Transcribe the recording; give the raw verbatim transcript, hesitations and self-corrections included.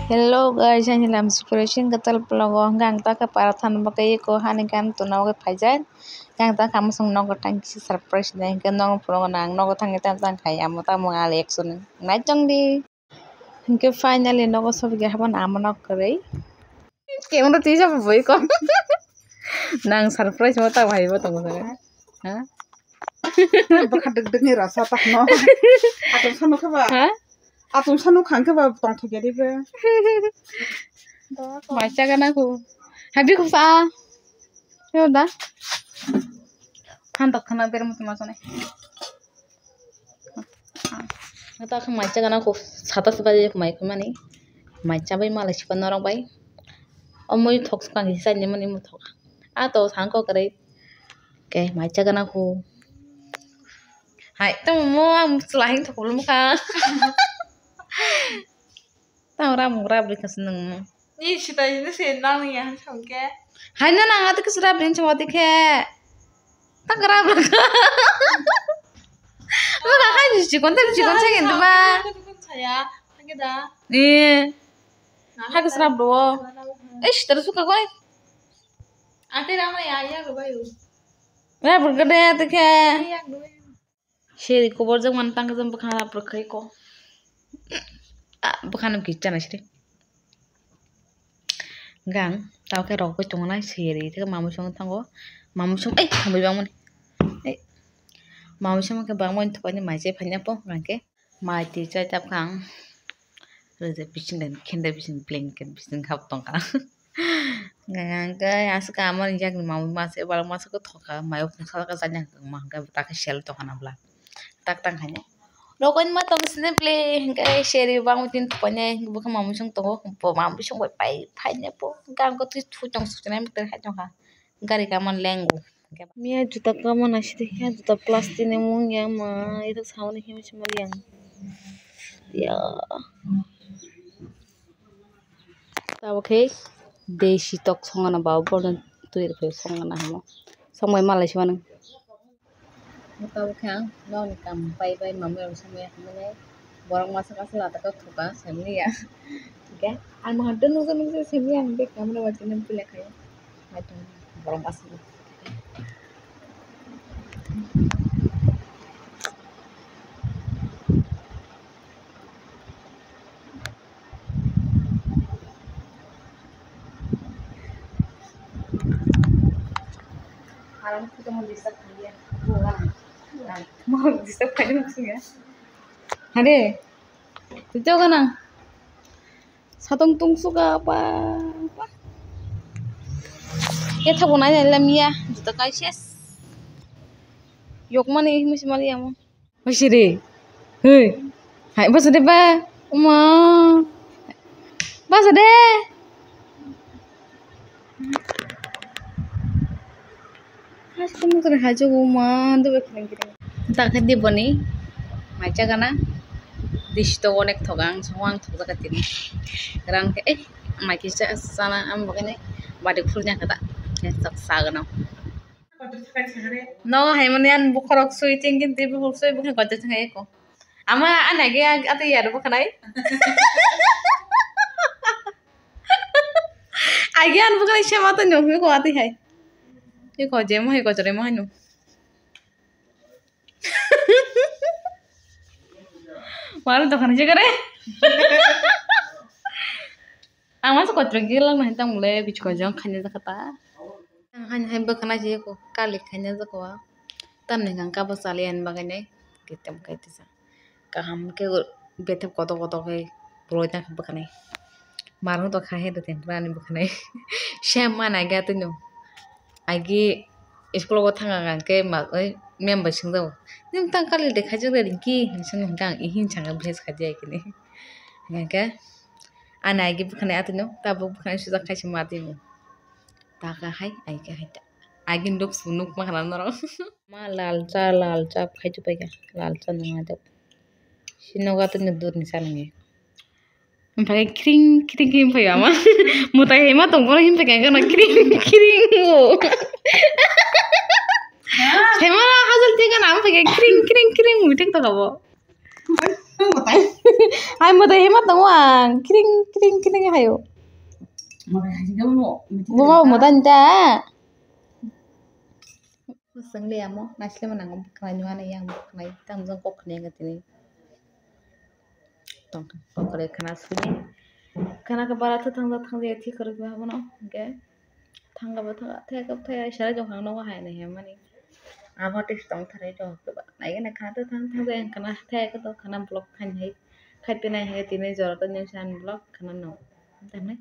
Hello guys, ani lam Suprasing Gatal vlog o hwnkhe ang ta khe para thani bagwi eko hani gan tuna bagwi phaijak. Yang ta khe amasung nogo tang kisa surprise nai hwnkhe nogo phunukgo na ang nogo thangwi tamo tang khai amo tamo ali action nai chong di. Hwnkhe finally nogo sobigwi haban ama nok kwrwi. Camera tisa bui ko. Nang surprise mo ta bhai bo tongo. Ha? Bwkha dik dik ni rasa tak no. Atung sanu khe ba. Ha? Atung sanu khang khe ba tongthok ya dibe. Mai cha gana khu. Habi khu sa. Yo da. Phan tak khana ber mut ma sone. Ta khe mai cha gana khu sata se baje mai khu mani. Mai cha bai malai sikon norok bai. O mui thok swkang kisa ni mani muthok. A to sangko kwrwi. Ke mai cha gana khu. Hai, tamo mo ang chwla hing thok lum kha. Tamo ra mung ra bri khas nung mo. Ni sita ni se nang ni han thong ke. Hai na nang ati khas ra bri chwa ti khe. Tak ra bri. Mo ga hai ni chikon ta chikon sa gen ba. Saya. Hage da. Eh. Ha khas ra bro. Eh, sita su ka koi. Ate ra ma ya ya ro ba yo. Ra bri ka de ti khe. Ya ro. Seri kubur jang man tang jang bwkha rap rwkhai ko. Ah, bwkha no kicha na siri. Gang, tao khe rok bai tongo nai seri, theke mamui song thango. Mamui song, ei, mamui bang mani. Ei, mamui song khe bang mani thokani mai chai phanya po, gang khe. Mai twi chai tap kha ang. Rwjak bising den, khende bising blanket bising khap tong kha. Hwnkhe aswk amoni yakni mamwi masa eba masa khe thokha, mayo phungsa khe chani hwnkhe ma hwnkhe takhe sel tongkha na bwla tak tang khainai. Rogo ni ma tong sini bwle hwnkhe seri bangwi tini thokpainai hwnkhe bwkha mamwi song tongo bo mamwi song bai pai phainai bo hwnkhe ang khe twi thu chong sukchunai mwtai hai tongkha gari kama lengo. Miya juta kama naisidi khe juta plastic ni mung ya ma ito sauni himwi sima yang ya. Tabuk khe desi tok songana ba borok twi rwkhe songana hamo songbai malai se manu. Tabuk khe ang nokni kam pai pai mamwi rok songwi ya hinmani borok masa masa lata kok thoka songwi ya. Hingke ang mohan tei nukjak nukjak simi ang bek camera bai tini puila khaio. Borok masa. Aram kita mau disturb dia. Mau disturb kaya maksudnya. Hade. Tito ka nang. Satong tungsuka pa. Kethabo nai nai lamya. Juta kai ses. Yok mani himsi mali amo. Hoisiri. Hei. Hai basa de ba. Uma. Basa de. Haste mukre hajugo ma dobe khileng khileng. Takhe diboni mai chagana. Dish to onek thoga ang songo ang thokjaka tini. Rang khe eh mai kisa sana am bagane badi khulnya kata. Chak sagana. No hai mani an bukhorok sui tingkin tibi khul sui bukhe kota thang eko. Ama anage ati yar bukhanai. Agi an bukhai sema to nyok ko ati hai. Iko jemo hai ko jore mo hanu. Waru dokan je kare. Ang masa kochra gila na hitang mule bichko jong khanya jakata. Ang han hai bwkhana je ko kali khanya jakwa. Tamni hwnkha kabo chali ani bagwi nai kitem kai tisa. Kaham khe bethep kotor kotor khe puroi tang bwkhanai. Marwng tong kha he de tengra ani bwkhanai. Sem ma nai ga tino. Agi school o thang ang khe ma oi mem bai singjago. Nim tang kali de khaijak de ringki hinwi song hwnkha ang ihin sanga bwsai khaidi ai kini. Hwnkha ani agi bwkhanai atino tabuk bwkhanai sujak khai se ma timo. Taka hai ai khe hai ta. Agin duk sunuk ma khana norok. Ma lal cha, lal cha khai chu paikha. Lal cha nang adok. Sinoga tu ni dur ni cha nang ye. Himphai kring kring kring phai ama. Mutai hai ma tong bono himphai kang kana kring kring o. Hai ma hajal ti kana himphai kring kring kring mutai to kabo. Hai mwtai hai ma tongo ang. Kring, kring, kring hayo. Mwtai hai se khe mo, meeting Buma tongkha. Mwtai ta. Swng le amo, naisle ma nango, bwkhanai nung ani yang bwkhanai, tamo jang kok khna yang tini. Tongkha, kok kwrwi khna suni. Khna khe bara thwk thang jak thang jak thik kwrwi ba bono, hwnkhe. Thangkha bo thangkha, thaya khe thaya, isara jong khang nokha hai nai hemmani. Abo tei tong thari jong khe ba. Nai gana khana to thang thang jai khana thaya khe to khana vlog khainai. Khai te nai hai tini jora to nung san vlog khana no. Thangnai.